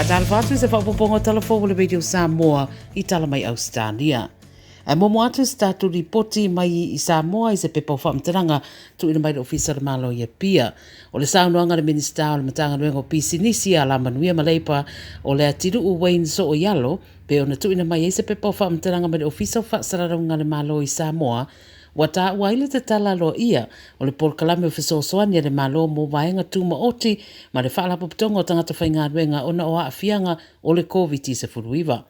Faatalofa atu i se faaopoopoga o Tala Fou a le Radio Samoa i tala mai Ausetalia. Ae muamua atu se tatou lipoti mai i Samoa i se pepa o faamatalaga tuuina mai le Ofisa o le Malo i Apia. O le saunoaga a le Minisita o le Matagaluega o Pisinisi, Alamanuia ma Leipa, o Leatiluu Wayne Sooialo, pei ona tuuina mai ai se pepa o faamatalaga mai le Ofisa o Faasalalauga a le Malo i Samoa, ua taua ai le tatala aloaia o le polokalame o fesoasoani a le Malo mo vaega tumaoti ma le Faalapotopotoga o Tagata Faigaluega ona o aafiaga o le Koviti-19.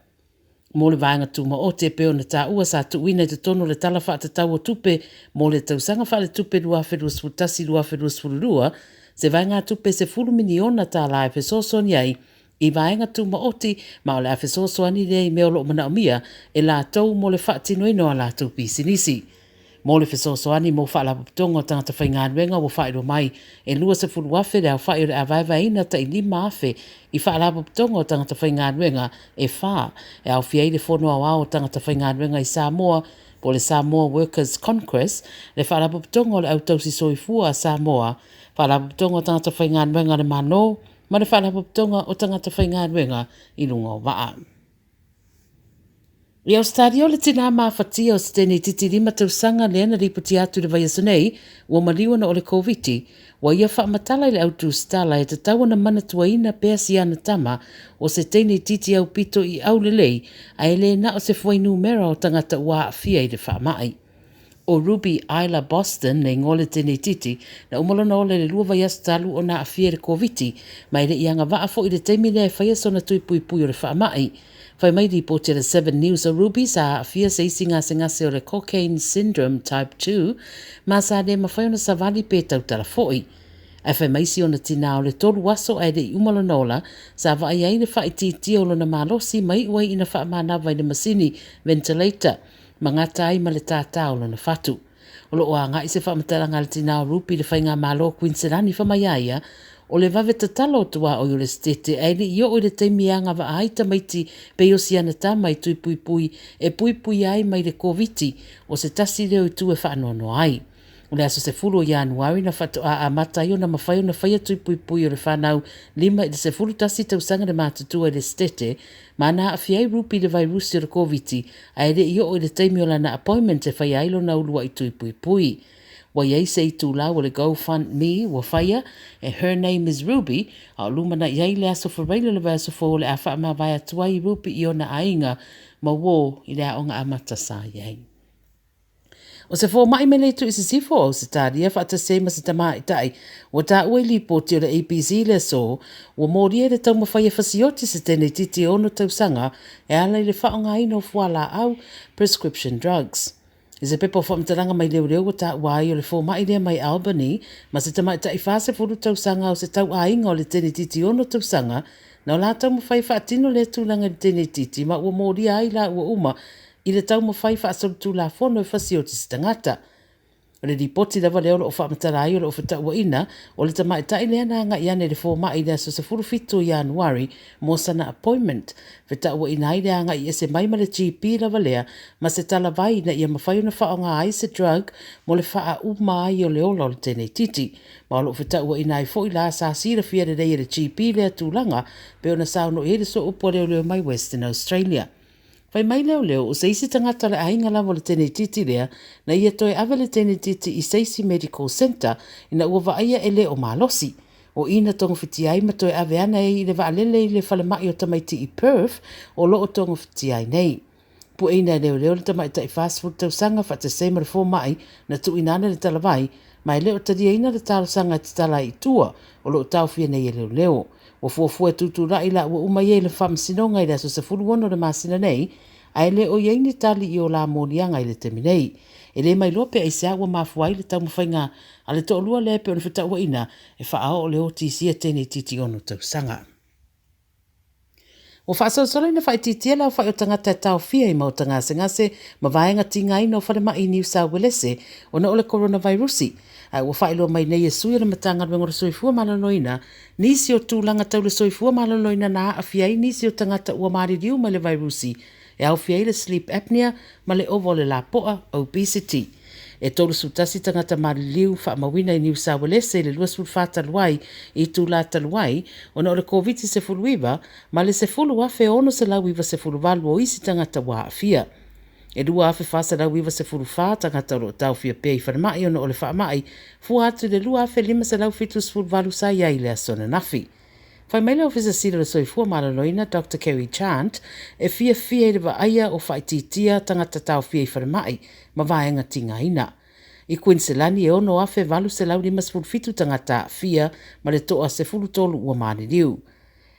Mo le vaega tumaoti e pei ona taua sa tuuina i totonu o le Tala Faatatau o Tupe mo le tausaga faaletupe 2021/2022 se vaegatupe $10 miliona tala e fesoasoani ai i vaega tumaoti ma o le a fesoasoani lea i mea o lo o manaomia e latou mo le faatinoina o a latou pisinisi. Mo le fesoasoani mo faalapotopotoga o tagata faigaluega ua faailoa mai e 20,000 le aofai o le a vaevaeina tai 5,000 i faalapotopotoga o tagata faigaluega e 4 e aofia ai le Fono Aoao o Tagata Faigaluega i Samoa po o le Samoa Workers Congress, le Faalapotopotoga o le Au Tausi Soifua a Samoa, Faalapotopotoga o Tagata Faigaluega a le Malo ma le Faalapotopotoga o Tagata Faigaluega i luga o Vaa. I Ausetalia o le tinā mafatia o se teine itiiti 5 tausaga lea na lipotia atu i le vaiaso nei ua maliu ona o le Koviti, ua ia faamatala i le au tusitala e tatau ona manatuaina pea si ana tama o se teine itiiti aupito i aulelei ae le na o se fuainumera o tagata ua aafia i le faamai. O Ruby Isla Boston le igoa o le teine itiiti na uma lona ola i le 2 vaiaso talu ona aafia i le Koviti ma e le i agavaa foi i le taimi lea e faia sona tui puipui o le faamai. Fai mai lipoti a le 7 News o Ruby sa aafia se isi gasegase o le Cockayne Syndrome Type 2 ma sa le mafai ona savali pe tautala foi. Ae fai mai si ona tinā o le 3 aso ae le i uma lona ola, sa vaai ai le faaitiitia o lona malosi ma iu ai ina faamanava i le masini ventilator ma gata ai ma le tātā o lona fatu. O loo agai se faamatalaga a le tinā o Ruby i le faigamalo Kuiniselani fai mai a ia, o le vave tatalo o tuaoi o le Setete ae le i oo i le taimi e agavaa ai tamaiti pei o si ana tama i tui puipui e puipuia ai mai le Koviti o se tasi lea o itu e faanoanoa ai. O le aso 10 o Ianuari na faatoa amata ai ona mafai ona faia tui puipui o le fanau 5 i le 11 tausaga le matutua i le Setete ma na aafia ai Ruby i le vairusi o le Koviti ae le i oo i le taimi o lana appointment e faia ai lona uluai tui puipui. Ua i ai se itulau o le GoFundMe ua faia e Her Name is Ruby a o lumanai ai le aso Faraile o le vaiaso fou o le a faamavae atu ai Ruby i ona aiga ma uō i le aoga amata sa i ai. O se fomai mai le itu i sisifo o Ausetalia faatasi ai ma se tamaitai ua taua i lipoti o le ABC i le aso ua molia i le taumafai e fasioti se teine itiiti e 6 tausaga e ala i le faaaogaina o fualaau prescription drugs. I se pepa o faamatalaga mai leoleo ua taua ai o le fomai lea mai Albany ma se tamaitai 40 tausaga o se tauaiga o le teine itiiti 6 tausaga na o la taumafai e faatino lea tulaga i le teine itiiti ma ua molia ai la ua uma i le taumafai faasolitulafono e fasioti se tagata. O le lipoti lava lea o loo faamatala ai o loo fetauaina o le tamaitai lea na agai ane i le fomai i le aso 17 o Ianuari mo sana appointment. Fetauaina ai le agai ese mai ma le GP lava lea ma se talavai ina ia mafai ona faaaoga ai se drug mo le faauma ai o le ola o le teine itiiti. Ma o loo fetauaina ai foi la sa silafia lelei e le GP lea tulaga pe ona saunoa i ai le sooupu a leoleo mai Western Australia. Fai mai leoleo o se isi tagata o le aiga lava o le teine itiiti lea na ia toe ave le teine itiiti i se isi medical centre ina ua vaaia e le o malosi. O i na togofitia ai ma toe ave ana ai i le vaalele i le falemai o tamaiti i Perth o loo togofitia ai nei. Pueina e leoleo le tamaitai 40 tausaga faatasi ai ma le fomai na tuuina ane le talavai ma e le o taliaina le talosaga e tatala ai i tua o loo taofia nei e leoleo. Ua fuafua e tutulai la ua uma ia i le faamasinoga i le aso 16 o le masina nei ae le o i ai ni tali i o la moliaga i le taimi nei. E le mailoa pe aisea ua mafua ai le taumafaiga a le toalua lea pei ona fetauaina e faaoo le OTC a teine itiiti 6 tausaga. Ua faasolosolo ina faaitiitia le aofai o tagata e taofia i maota gasegase ma vaega tigaina o falemai i Niu Sauelese ona o le koronavairusi, ae ua faailoa mai nei e sui o le Matagaluega o le Soifua Maloloina nisi o tulaga tau le soifua maloloina na aafia ai nisi o tagata ua maliliu mai le vairusi e aofia ai le sleep apnea ma le ova o le lapoa obesity. E 31 tagata maliliu faamauina i Niu Sauelese i le 24 talu ai i itulā talu ai ona o le Koviti-19 ma le 10,698 o isi tagata ua aafia. E 2,494 tagata o lo o taofia pea i falemai ona o le faamai, fua atu i le 2,578 sa i ai i le aso ananafi. Fai mai le Ofisa Sili o le Soifua Maloloina Doctor Kerry Chant e fiafia i le vaaia o faaitiitia tagata taofia i falemai ma vaega tigaina. I Kuiniselani e 6,857 tagata aafia ma le toa 13 ua maliliu.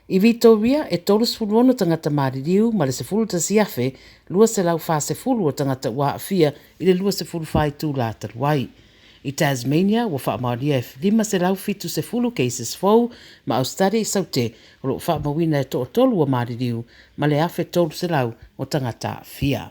I Vitoria e 36 tagata maliliu ma le 11,240 o tagata ua aafia i le 24 itulā talu ai. I Tasmania ua faamaonia e 570 cases fou ma Ausetalia i Saute o lo o faamauina e toatolu ua maliliu ma le 1,300 o tagata aafia.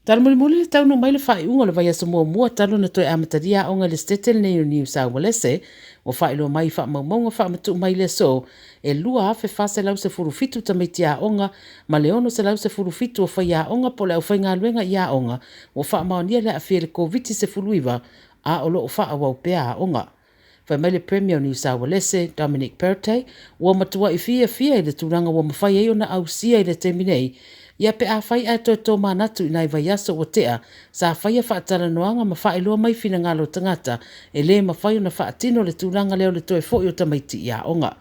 Tala mulimuli le taunuu mai le faaiuga o le vaiaso muamua talu ona toe amatalia aoga i le Setete lenei o Niu Saualese, ua faailoa mai i faamaumauga faamatuu mai i le aso e 2,417 tamaiti aoga ma le 617 o faiaoga po o le aufaigaluega i aoga ua faamaonia le aafia i le Koviti-19 a o lo o faaauau pea aoga. Fai mai le Premier o Niu Saualese, Dominic Perrottet, ua matuai fiafia i le tulaga ua mafai ai ona ausia i le taimi nei, ia pe afai ae toe tomanatu i nai vaiaso ua tea sa faia faatalanoaga ma faailoa mai finagalo o tagata e le mafai ona faatino le tulaga lea o le toe foi o tamaiti i aoga.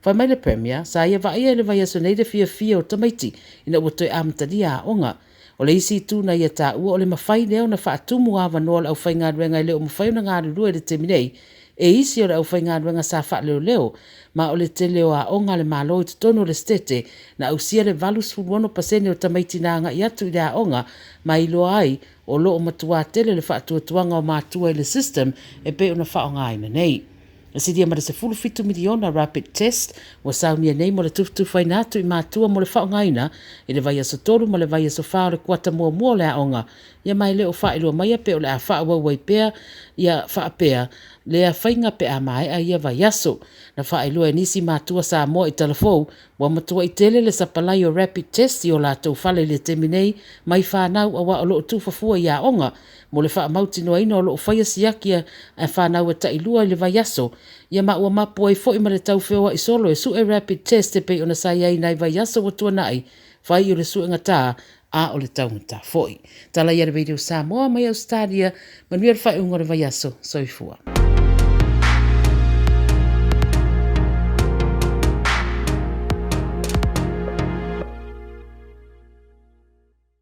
Fai mai le Premier, sa ia vaaia i le vaiaso nei le fiafia o tamaiti ina ua toe amatalia aoga. O le isi itu na ia taua o le mafai lea ona faatumu avanoa o le aufaigaluega e le o mafai ona galulue i le taimi nei e isi o le aufaigaluega sa faaleoleo ma o le tele o aoga a le Malo i totonu o le Setete na ausia le 86% o tamaiti na agai atu i le aoga ma iloa ai o lo o matuā tele le faatuatuaga o matua i le system e pei ona faaaogaina nei. E silia ma le 17 miliona rapid test ua saunia nei mo le tufatufaina atu i matua mo le faaaogaina i le vaiaso 3 ma le vaiaso 4 o le kuata muamua o le aoga ia ma e le o faailoa maia pe o le a faaauau ai pea ia faapea lea faiga pe a maea ia vaiaso. Na faailoa e nisi matua Samoa i Talafou ua matuai tele le sapalai o rapid test i o latou fale i le taimi nei mai fanau aua o lo o tufa fua i aoga mo le faamautinoaina o lo o faia siaki a fanau e tailua i le vaiaso ia ma ua mapu ai foi ma le tau feoai solo e sue rapid test e pei ona sa i ai nai vaiaso ua tuanai fai o le suegatā a o le taugata foi. Tala ia le Radio Samoa mai Ausetalia, manuia le faaiuga o le vaiaso. Soifua.